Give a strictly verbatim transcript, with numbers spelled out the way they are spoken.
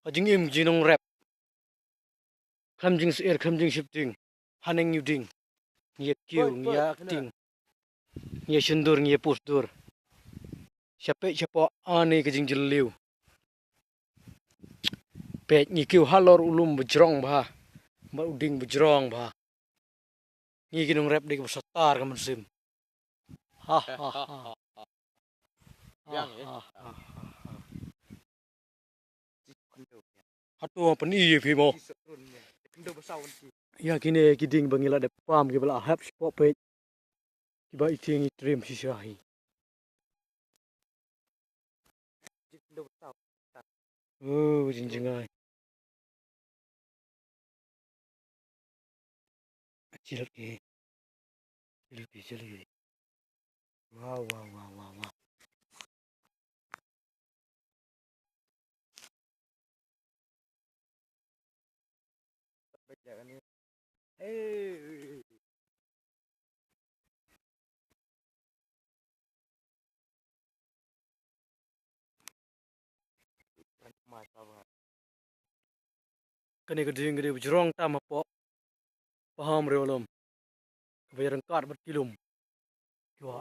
Ka jingim jingnongrep. Khlem jingsyier, khlem jingsheptieng. Haneng ïa u dieng. Ngi ïa kiew, ngi ïa acting. Ngi ïa shyndur, ngi ïa pusdur. Sha peit sha pok ani ka jingjylliew. Peit ngi kiew halor u lum ba jrong bha. Bad u dieng ba jrong bha. Ngi ki nongrep dei kiba satar ka mynsiem. Ha ha ha. Ha ha ha. Hato pyn-i ïa phi mo. Ïa kine ki dieng ba ngi la dep pam kiba la hap shapoh peit. Kiba iti ngi trim shisha hi. Oh, jingjngai. Chil ki. Chil ki, chil ki. Wow, wow, wow, wow, wow. Kane ka dieng ka dei ba jrong tam hapoh paham Riewlum. Kaba ïaryngkat bad ki lum. Kiwa.